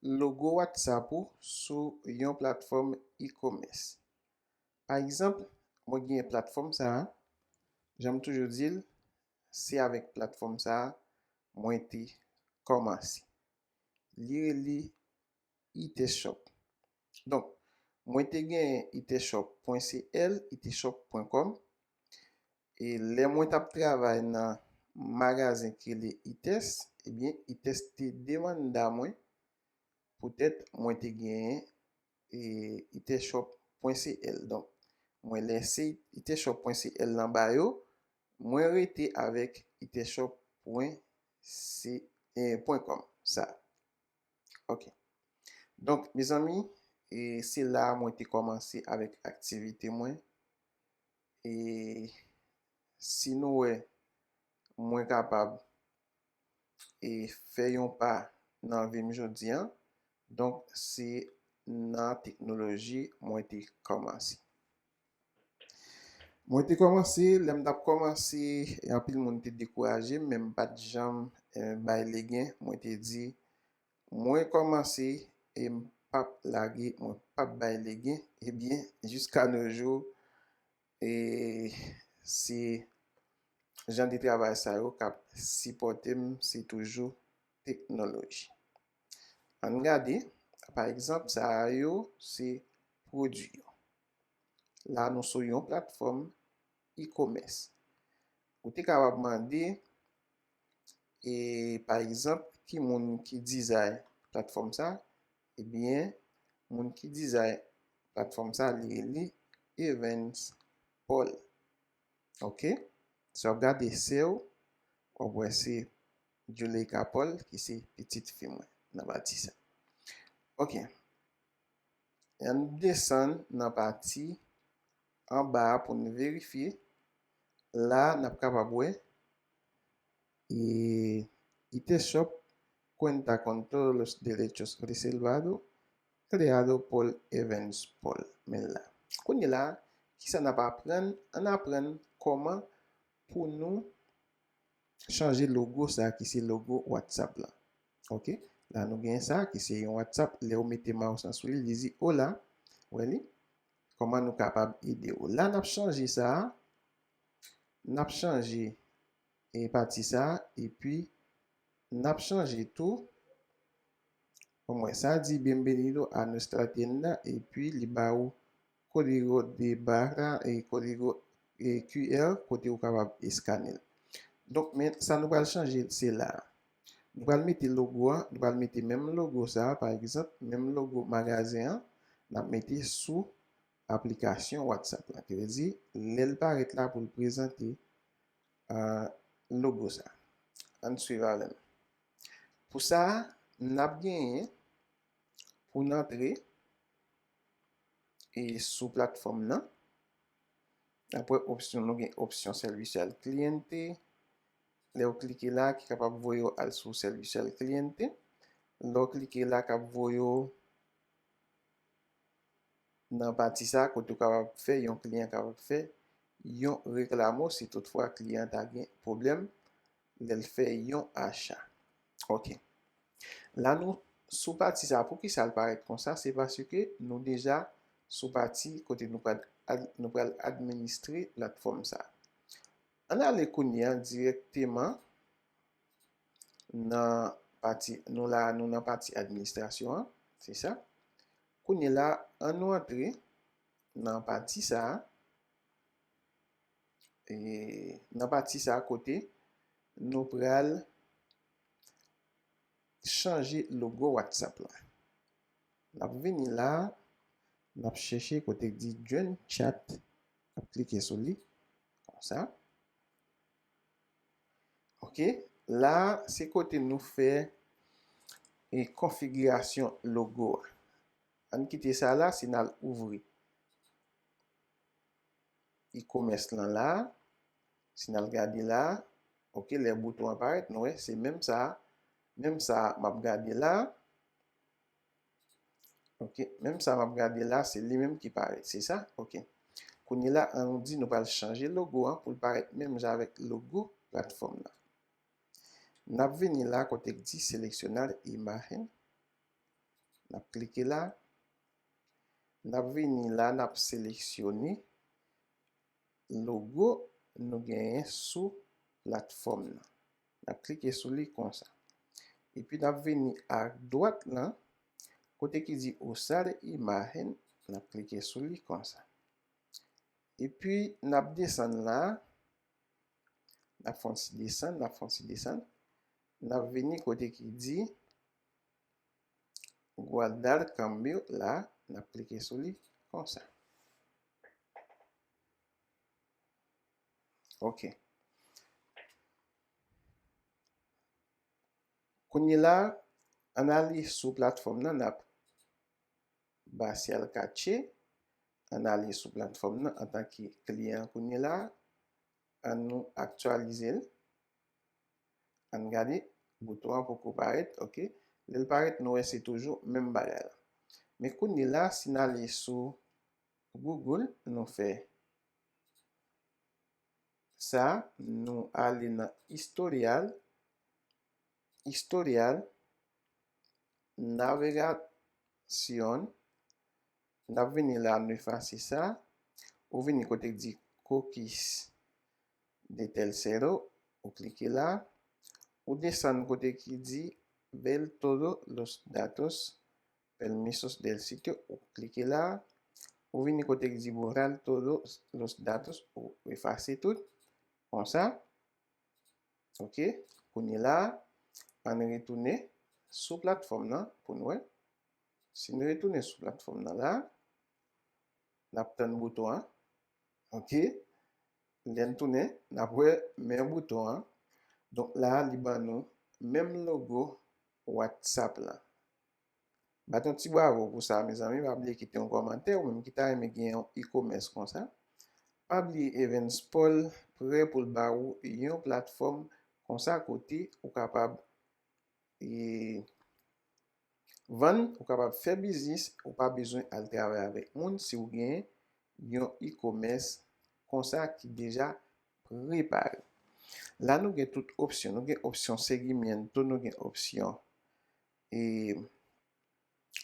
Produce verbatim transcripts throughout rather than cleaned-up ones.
logo WhatsApp ou sou yon platfòm e-commerce. Pa egzanp, mwen gen platfòm sa a, jan m toujou di l, se avèk platfòm sa a mwen te kòmanse. Li rele Iteshop. Donk, mwen te genyen iteshop pwen C L, iteshop pwen com. E lè mwen t ap travay nan magazen ki rele Ites, ebyen, Ites te demanda mwen, poutèt mwen te genyen, e, iteshop pwen C L. Donk, mwen lese iteshop pwen C L lan ba yo, mwen rete avèk iteshop pwen C, e, pwen com sa. Ok. Donk, mezanmi, e, se la a mwen te kòmanse avèk aktivite mwen. E si nou wè, mwen kapab, e, fè yon pa nan vi m jodi a. Donk, se nan teknoloji mwen te kòmanse. Mwen te kòmanse, lè m t ap kòmanse, e anpil moun te dekouraje m, men m pa t janm, e, bay legen. Mwen te di, mwen kòmanse e m p ap lage, mwen p ap bay legen. Ebyen, jiska no jou, e se jan de travay sa yo k ap sipòte m, se toujou teknoloji. Ann gade, pa egzanp, sa a yo se pwodui yo. La, nou sou yon platfòm e-commerce. Ou te kapab mande, e, pa egzanp, ki moun ki dizay platfòm sa? Ebyen, moun ki dizay platfòm sa, li rele Evans Paul. Ok? Si w ap gade sè w, w ap wè se Juleyka Paul ki se pitit fi mwen nan pati sa. Ok. Ann desann nan pati anba a pou n verifye. La, n ap kapab wè, e, Iteshop cuenta con todos los derechos reservados, creado por Evans Paul. Men la. Kounye la, kisa n ap aprann? Ann aprann kòman pou nou chanje logo sa ki se logo WhatsApp la. Ok? La nou gen sa ki se yon WhatsApp. Lè w mete mouse lan sou li, li di, "Hola." Wè li? Kòman nou kapab ede w? La n ap chanje sa a. N ap chanje, e, pati sa a. Epi, n ap chanje tou. Bon, mwen, sa di, "Bienvenido a nuestra tienda." Epi, li ba ou código de barra e código, e, Q R kote ou kapab eskane l. Donk, men sa nou pral chanje, se la a. Nou pral mete logo a, nou pral mete menm logo sa a, pa egzanp, menm logo magazen an, n ap mete sou aplikasyon WhatsApp la. Ki vle di, lè l parèt la pou l prezante, a, logo sa. Ann swiv avè m. Pou sa, n ap genyen pou n antre e sou platfòm nan. Apre opsyon, nou gen opsyon servicio al cliente. Lè w klike la, ki kapab voye w al sou servicio al cliente. Lè w klike la, k ap voye w nan pati sa kote w kapab fè, yon kliyan kapab fè yon reklamo si toutfwa kliyan ta gen pwoblèm lè l fè yon acha. Ok. La nou sou pati sa, poukisa l parèt konsa? Se paske nou deja sou pati kote nou pral ad-, nou pral administre platfòm sa. Ann ale kounye a dirèkteman nan pati, nou la, nou nan pati administrasyon an, se sa. Kounye la, ann nou antre nan pati sa a, e nan pati sa a kote nou pral chanje logo WhatsApp la. N ap vini la, n ap chèche kote k di Join Chat, n ap klike sou li, konsa. Ok, la, se kote nou fè e konfigirasyon logo a. Ann kite sa la, si n al ouvri e-commerce lan la, si n al gade la, ok, lè bouton an parèt, nou wè, se menm sa, menm sa m ap gade la. Ok, menm sa m ap gade la, se li menm ki parèt, se sa? Ok. Kounye la, ann nou di nou pral chanje logo an pou l parèt menm jan avèk logo platfòm nan. N ap vini la kote k di seleccionar imagen. N ap klike la. N ap vini la, n ap seleksyone logo nou genyen sou platfòm nan. N ap klike sou li konsa. Epi n ap vini a dwat lan, kote ki di usar imagen, n ap klike sou li konsa. Epi n ap desann la, n ap fè yon ti desann, n ap fè yon ti desann. N ap vini kote ki di guardar cambio la, n ap klike sou li konsa. Ok. Kounye la, ann ale sou platfòm nan, n ap ba si al katche, ann ale sou platfòm nan antanke kliyan kounye la, ann nou aktyalize l. Ann gade, bouton an poko parèt, ok. Lè l parèt, nou wè se toujou menm bagay la. Men kounye la, si n ale sou Google, nou fè sa, nou ale nan historial, historial, navegasyon, n ap vini la, nou efase sa, ou vini kote k di cookies de tercero, ou klike la, ou desann kote ki di ver todos los datos permisos del sitio, ou klike la, ou vini kote ki di borrar todos los datos, ou efase tout, konsa. Ok, kounye la, ann retounen sou platfòm nan pou n wè. Si n retounen sou platfòm nan la, n ap tann bouton an. Ok, lè n tounen, n ap wè menm bouton an. Donk la, li ban nou menm logo WhatsApp la. Bat yon ti bravo pou sa, mezanmi. Pa bliye kite yon kòmantè, ou menm ki ta renmen gen yon e-commerce konsa. Pa bliye Evans Paul prè pou l ba ou yon platfòm konsa kote ou kapab e, vann, ou kapab fè biznis, ou pa bezwen al travay avèk moun si w gen yon e-commerce konsa ki deja prepare. La nou gen tout opsyon. Nou gen opsyon seguimiento, nou gen opsyon e,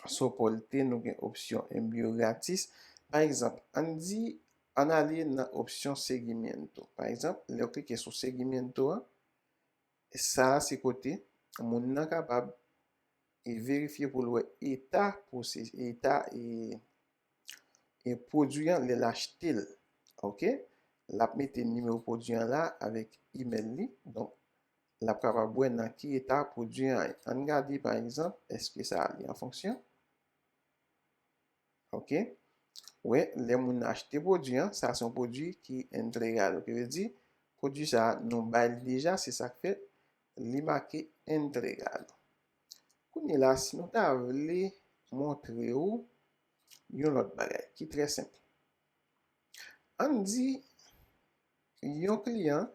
soporte, nou gen opsyon envío gratis. Pa egzanp, ann di, ann ale nan opsyon seguimiento. Pa egzanp, lè w klike sou seguimiento an, sa a se kote moun nan kapab e verifye pou l wè eta pwose-, eta e, e pwodui an lè l achte l. Ok? L ap mete nimewo pwodui an la avèk imèl li. Donk, l ap kapab wè nan ki eta pwodui an ye. Ann gade, pa egzanp, èske sa a li an fonksyon? Ok? Wè, lè moun nan achte pwodui an, sa se yon pwodui ki entregado. Ki vle di, pwodui sa a, nou bay li deja, se sa k fè li make entregado. Kounye la, si nou ta vle montre w yon lòt bagay ki trè senp. Ann di yon kliyan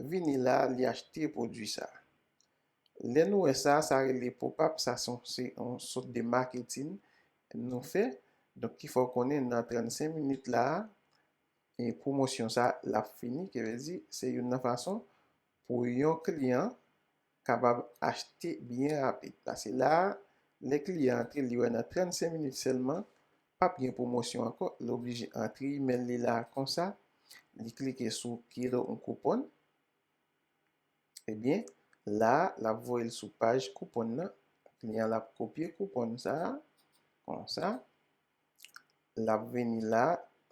vini la, li achte pwodui sa. Lè nou wè sa, sa rele pop-up, sa se yon, se yon sòt de maketin nou fè. Donk, ki fè w konnen nan trannsenk minit la, e pwomosyon sa l ap fini, ki vle di, se youn nan fason pou yon kliyan kapab achte byen rapid. Paske la, lè kliyan antre, li wè nan trannsenk minit sèlman, p ap gen pwomosyon ankò, li oblije antre imèl li la konsa, li klike sou quiero un cupón, ebyen, la, l ap voye l sou paj koupon nan, kliyan l ap kopye koupon sa, konsa, l ap vini la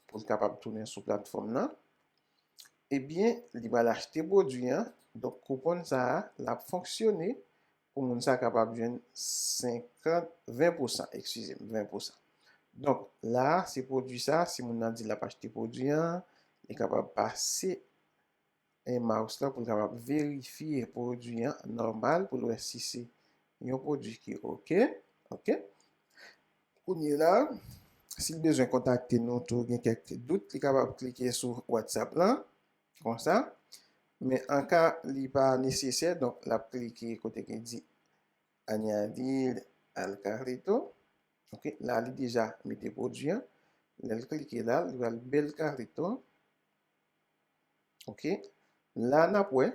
pou l kapab tounen sou platfòm nan. Ebyen, li pral achte pwodui an. Donk, koupon sa a, l ap fonksyone pou moun sa a kapab jwenn senkant, ven pousan, eskize m, ven pousan. Donk, la a, se pwodui sa a, si moun nan di l ap achte pwodui an, li kapab pase e mouse la pou l kapab verifye pwodui an nòmal, pou l wè si se yon pwodui ki oke. Oke. Kounye la, si l bezwen kontakte nou tou, gen kèk dout, li kapab klike sou WhatsApp lan, konsa. Men an ka li pa nesesè, donk l ap klike kote ki di añadir al carrito. Oke, la li deja mete pwodui an. Lè l klike la, li pral ver el carrito. Oke. La n ap wè,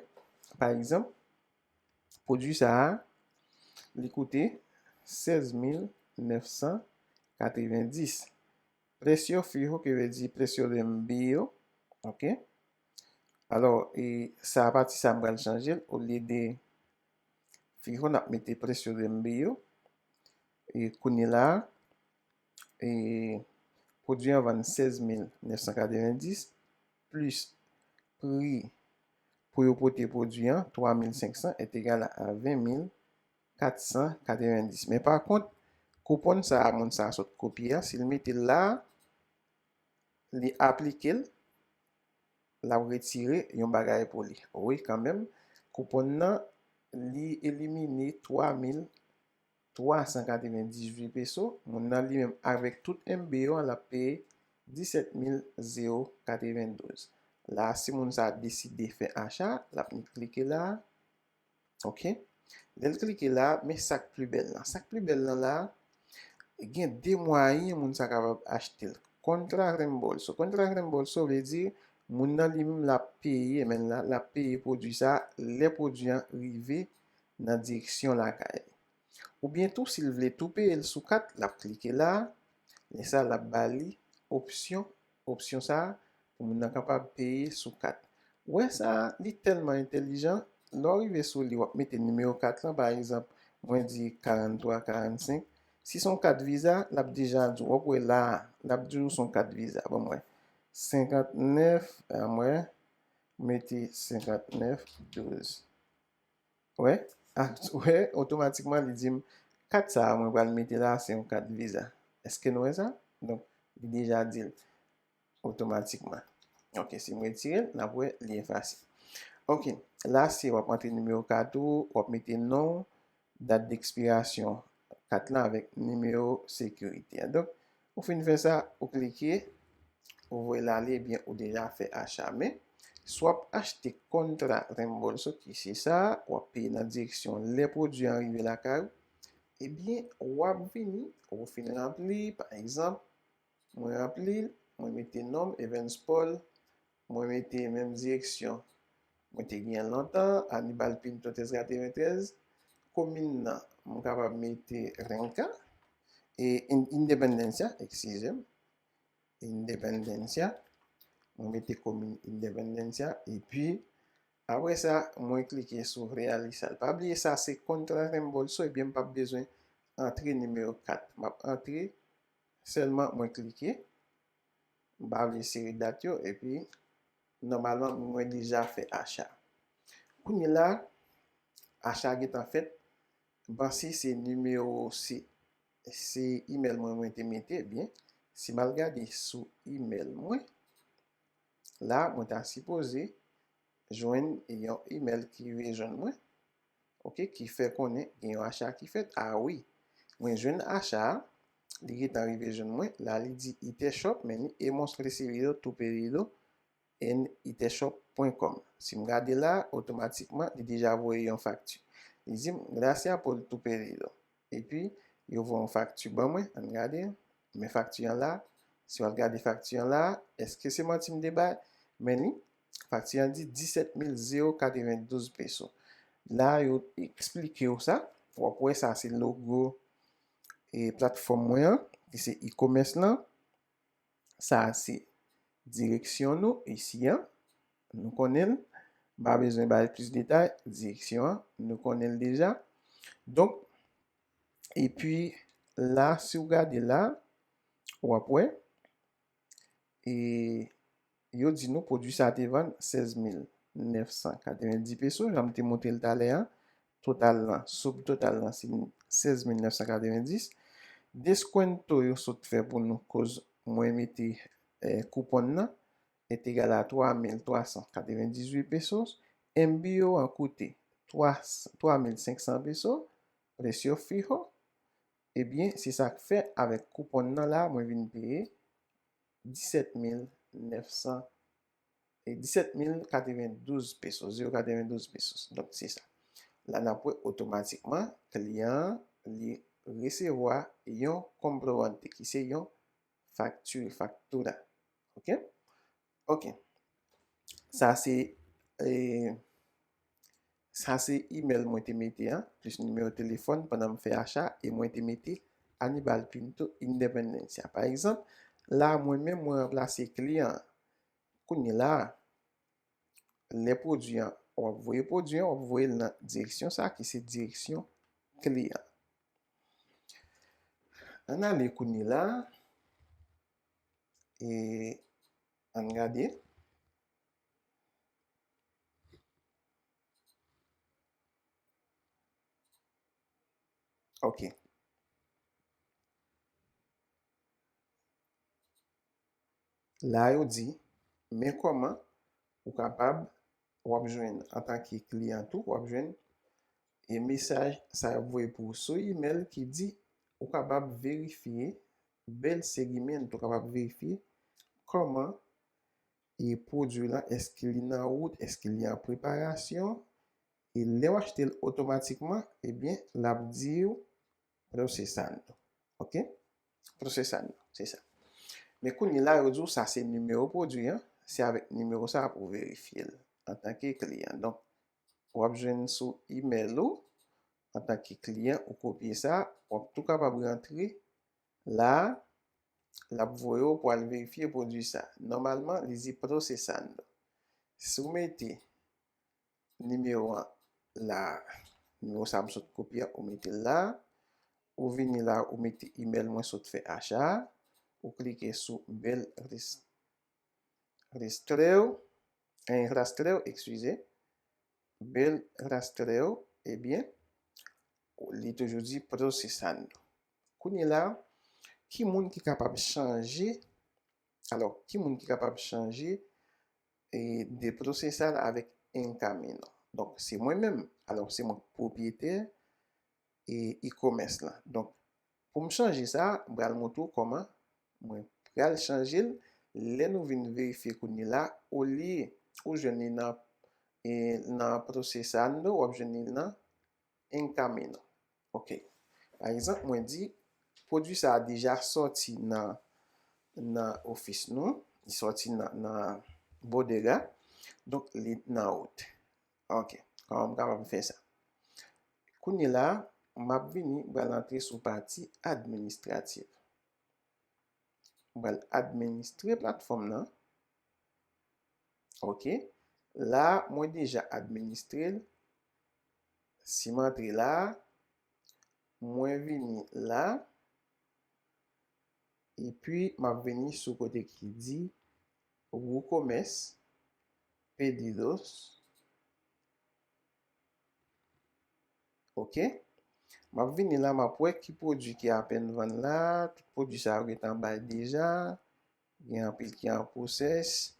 pa egzanp, pwodui sa a, li koute sèz mil nèf san katrevendis. Precio fijo, ki vle di precio de envío. Ok? Alò, e sa, a pati sa, m pral chanje l. Olye de fijo, n ap mete precio de envío. E kounye la, e pwodui an vann sèz mil nèf san katrevendis, plis pri pou yo pote pwodui an, twa mil senk san, est égal à ven mil kat san katrevendis. Men pa kont, koupon sa a, moun sa a sot kopye a, si l mete l la, li aplike l, l ap retire yon bagay pou li. Wi, kanmenm, koupon nan, li elimine twa mil twa san katrevendizuit peso. Moun nan li menm, avèk tout envío an, l ap peye disèt mil zewo katrevendouz. La, si moun sa a deside fè acha, l ap ni klike la. Ok? Lè l klike la, men sa k pi bèl lan. Sa k pi bèl lan la, gen de mwayen moun sa kapab achte l. Contra reembolso. Contra reembolso vle di moun nan li menm l ap peye, men la, l ap peye pwodui sa lè pwodui an rive nan direksyon lakay li. Oubyen tou, si l vle tou peye l sou kat, l ap klike la. Lè sa, l ap ba li opsyon, opsyon sa a, pou moun nan kapab peye sou kat. Ou wè sa, li tèlman entèlijan, lè w rive sou li, w ap mete nimewo kat lan, pa egzanp, mwen di karannntwa karannsenk. Si se yon kat viza, l ap deja di w, w ap wè la, l ap di w se yon kat viza. Ban m wè. Senkantnèf, a mwen, mete senkantnèf douz. Wè, a, wè, otomatikman, li di m, kat sa a mwen pral mete la, se yon kat viza. Èske nou wè sa? Donk, li deja di l otomatikman. Ok, si m retire l, n ap wè li efase. Ok, la se w ap antre nimewo kat ou, w ap mete non w, dat dekspirasyon kat lan avèk nimewo sekirite a. Donk, ou fin fè sa, ou klike, ou voye l ale, ebyen, ou deja fè acha. Men, si w ap achte contra reembolso, ki se sa, w ap peye nan direksyon lè pwodui an rive lakay ou, ebyen, w ap vini, ou fin ranpli, pa egzanp, mwen ranpli l, mwen mete non m, Evans Paul, mwen mete menm direksyon mwen te genyen lontan, Anibal Pinto trèz katreventrèz, komin nan, mwen kapab mete Renca, e In-, Independencia, eskize m, Independencia, mwen mete komin Independencia, epi apre sa, mwen klike sou realizar. Pa bliye sa, se contra reembolso, ebyen m p ap bezwen antre nimewo kat. M ap antre, sèlman mwen klike, m pa vle sere dat yo, epi nòmalman mwen deja fè acha. Kounye la, acha gentan fèt, m panse se nimewo, se, se imèl mwen mwen te mete, ebyen, si m al gade sou imèl mwen, la, mwen ta sipoze jwenn yon imèl ki rive jwenn mwen, ok, ki fè konnen gen yon acha ki fèt. A wi, mwen jwenn acha a, li gentan rive jwenn mwen. La, li di Ethershop, men li hemos recibido tu pedido en ethershop point com. Si m gade la, otomatikman, li deja voye yon fakti. Li di m, "Gracias por tu pedido." Epi, yo voye yon fakti ban mwen, ann gade. Men fakti an la, si w al gade fakti an la, èske se manti m te bay? Men li, fakti an di disèt mil zewo katrevendouz peso. La, yo eksplike w sa, w ap wè sa se logo e platfòm mwen an, ki se e-commerce lan. Sa se direksyon nou isi an. Nou konnen l. M pa bezwen bay plis detay. Direksyon an, nou konnen l deja. Donk, epi la, si w gade la, w ap wè, e yo di nou pwodui sa te vann sèz mil nèf san katrevendis peso, jan m te montre l talè a. Total lan, soub total lan, se sèz mil nèf san katrevendis. Deskwento yo sot fè pou nou, koz mwen mete, eh, koupon nan, est égal à twa mil twa san katrevendizuit pesos. Envío an koute twa, twa mil senk san peso, precio fijo. Ebyen, se sa k fè avèk koupon nan la, mwen vin peye disèt mil nèf san, e disèt mil katrevendouz pesos, zewo katrevendouz pesos. Donk, se sa. La, n ap wè otomatikman, kliyan an, li resevwa yon comprobante, ki se yon fakti, factura. Ok? Ok. Sa se, eh, Sa se imèl mwen te mete an, plis nimewo telefòn pandan m fè acha, e mwen te mete Anibal Pinto Independencia. Pa egzanp, la mwen menm mwen ranplase kliyan an. Kounye la, lè pwodui an, w ap voye pwodui an, w ap voye l nan direksyon sa ki se direksyon kliyan. Ann ale kounye la, e ann gade. Ok. La yo di, men kòman ou kapab, w ap jwenn antanke kliyan tou, w ap jwenn e mesaj sa y ap voye pou ou sou imèl ki di ou kapab verifye bel seguimiento, ou kapab verifye kòman e pwodui la, èske li nan wout, èske li an preparasyon, e lè w achte l otomatikman, ebyen, l ap di w procesando. Ok? Procesando, se sa. Men kounye la, yo di w sa se nimewo pwodui an, se avèk nimewo sa a pou w verifye l antanke kliyan. Donk, w ap jwenn sou imèl ou, antanke kliyan, ou kopye sa, w ap tou kapab rantre la, l ap voye w pou al verifye pwodui sa. Nòmalman, li di procesando. Si w mete nimewo an la, nimewo sa a m sot kopye a, ou mete l la, ou vini la, ou mete imèl mwen sot fè acha a, ou klike sou bel res-, rastreo, eh, rastreo, eskize, bel rastreo, ebyen, li toujou di procesando. Kounye la, ki moun ki kapab chanje, alò, ki moun ki kapab chanje, e, de procesar avèk en camino? Donk, se mwen menm, alò, se mwen k pwopriyetè e e-commerce lan. Donk, pou m chanje sa, m pral montre w kòman mwen pral chanje l. Lè nou vin verifye kounye la, olye ou jwenn li nan, e, nan procesando, w ap jwenn li nan en camino. Ok. Pa egzanp, mwen di, pwodui sa a deja sòti nan, nan ofis nou, li sòti nan, nan bodega, donk li nan wout. Ok. Kòman m kapab fè sa? Kounye la, m ap vini, m pral antre sou pati administratif. M pral administre platfòm nan. Ok. La, mwen deja administre l. Si m antre la, mwen vini la, epi m ap vini sou kote ki di WooCommerce, Pedidos. Ok. M ap vini la, m ap wè ki pwodui ki apèn vann la. Tout pwodui sa yo gentan bay deja. Gen anpil ki an pwosès.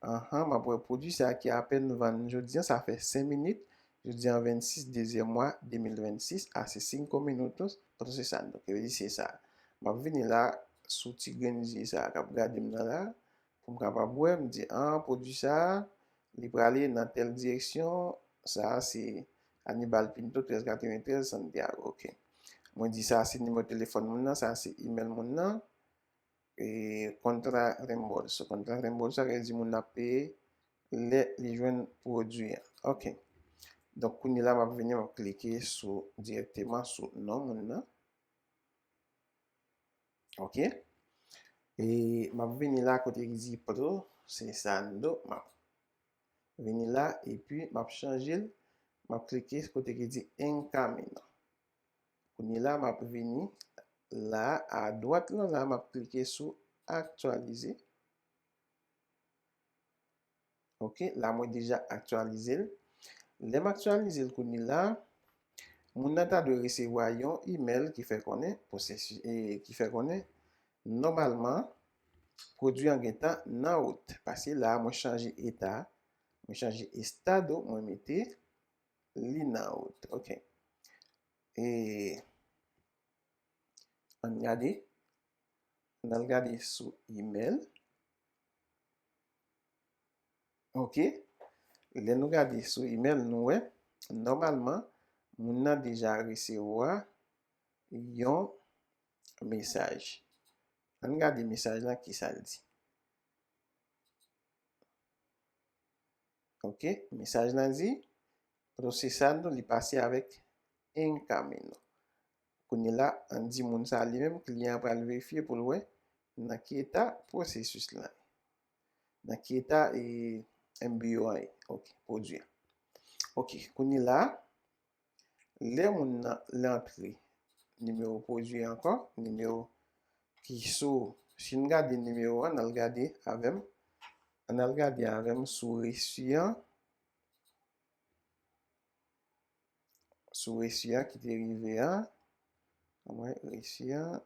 Anhan, m ap wè pwodui sa ki apèn vann jodi a, sa fè senk minit. Jodi a vennsis dezyèm mwa de mil vennsis, hace cinco minutos procesando. Ki vle di se sa. M ap vini la sou ti grenn zye sa k ap gade m nan la. Pou m kapab wè, m di, ah, pwodui sa a, li prale nan tèl direksyon, sa a se Anibal Pinto, trèz katreventrèz, Santiago, ok. Mwen di sa a se nimewo telefòn moun nan, sa a se imèl moun nan, e kontra rembolso. Kontra rembolso, sa vle di moun nan ap peye lè li jwenn pwodui an. Ok. Donk, kounye la, m ap vini, m ap klike sou, dirèkteman sou non moun nan. Ok. E m ap vini la kote ki di procesando. M ap vini la, epi m ap chanje l. M ap klike kote ki di en camino. Kounye la, m ap vini la, adwat lan la, m ap klike sou aktyalize. Ok, la mwen deja aktyalize l. Lè m aktyalize l kounye la, moun nan ta dwe resevwa yon imèl ki fè konnen pwosesis, e, ki fè konnen nòmalman pwodui an gentan nan wout. Paske la mwen chanje eta, mwen chanje estado, mwen mete li nan wout. Ok. E ann gade. Ann al gade sou imèl. Ok. Lè nou gade sou imèl, nou wè, nòmalman, moun nan deja resevwa yon mesaj. Ann gade mesaj lan, kisa l di. Ok, mesaj lan di, procesando, li pase avèk en camino. Kounye la, ann di moun sa li menm, kliyan an pral verifye pou l wè nan ki eta pwosesis lan ye. Nan ki eta e envio an ye. Ok, pwodui an. Ok, kounye la, lè moun nan l antre nimewo pwodui an ankò, nimewo ki sou, si n gade nimewo an, n al gade avè m, ann al gade avè m sou resi an, sou resi an ki te rive an, ann wè resi an,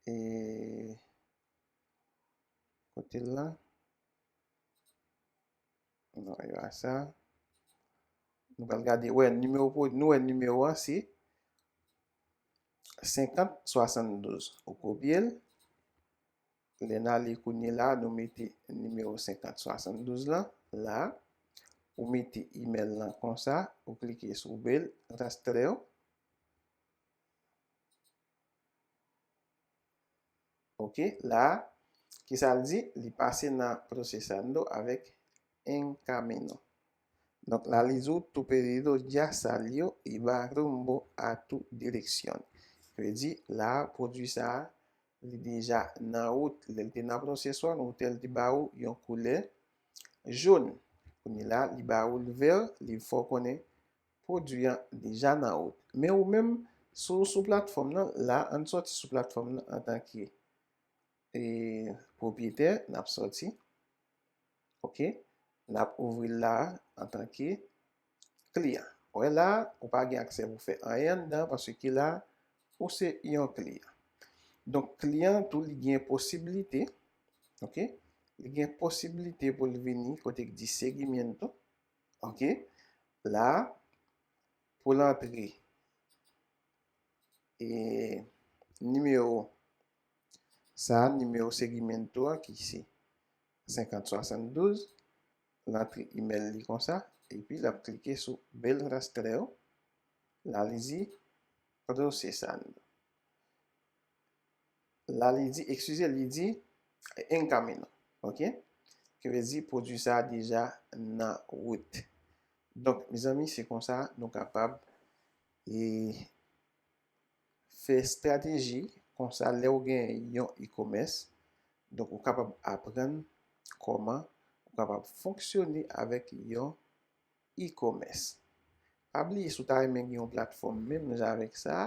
e kote l la? Non, e pa sa. Nou pral gade, wè, nimewo, nou wè nimewo an se senkant swasanndouz. Ou kopye l. Lè n ale kounye la, nou mete nimewo senkant swasanndouz lan la. Ou mete imèl lan konsa, ou klike sou bèl rastreo. Ok, la, kisa l di? Li pase nan procesando avèk en camino. Donk, la li di w, tu pedido ya salió y va rumbo a tu dirección. Sa vle di, la, pwodui sa a, li deja nan wout. Lè l te nan pwoseswa, nou te, l te ba ou yon koulè jòn. Kounye la, li ba ou l vè, li fè w konnen pwodui an deja nan wout. Men ou menm, sou, sou platfòm nan, la, ann sòti sou platfòm nan antanke e, pwopyetè, n ap sòti. Ok? N ap ouvri l la antanke kliyan. Ou wè la, ou pa gen aksè pou fè anyen anndan, paske la, ou se yon kliyan. Donk, kliyan an tou, li gen posiblite, ok? Li gen posiblite pou l vini kote k di seguimiento, ok? La, pou l antre e nimewo sa, nimewo seguimiento a ki se senkant swasanndouz, l antre imèl li konsa, epi l ap klike sou bèl rastreo, la li di procesando. La li di, eskize, li di en camino, ok? Ki vle di pwodui sa a deja nan wout. Donk, mezanmi, se konsa nou kapab e fè estrateji konsa lè w gen yon e-commerce. Donk, ou kapab aprann kòman ou kapab fonksyone avèk yon e-commerce. Pa bliye, si w ta renmen gen yon platfòm menm jan avèk sa a,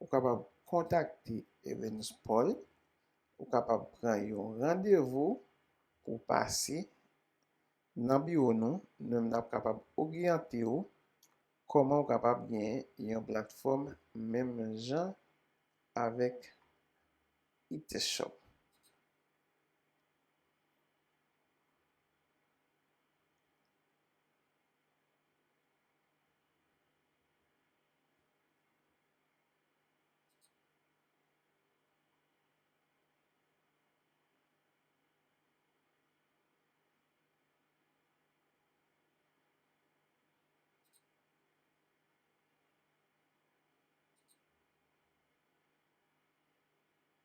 ou kapab kontakte Evans Paul, ou kapab pran yon randevou pou w pase nan biwo nou, nou menm n ap kapab oryante w kòman w kapab gen yon platfòm menm jan avèk Etsshop.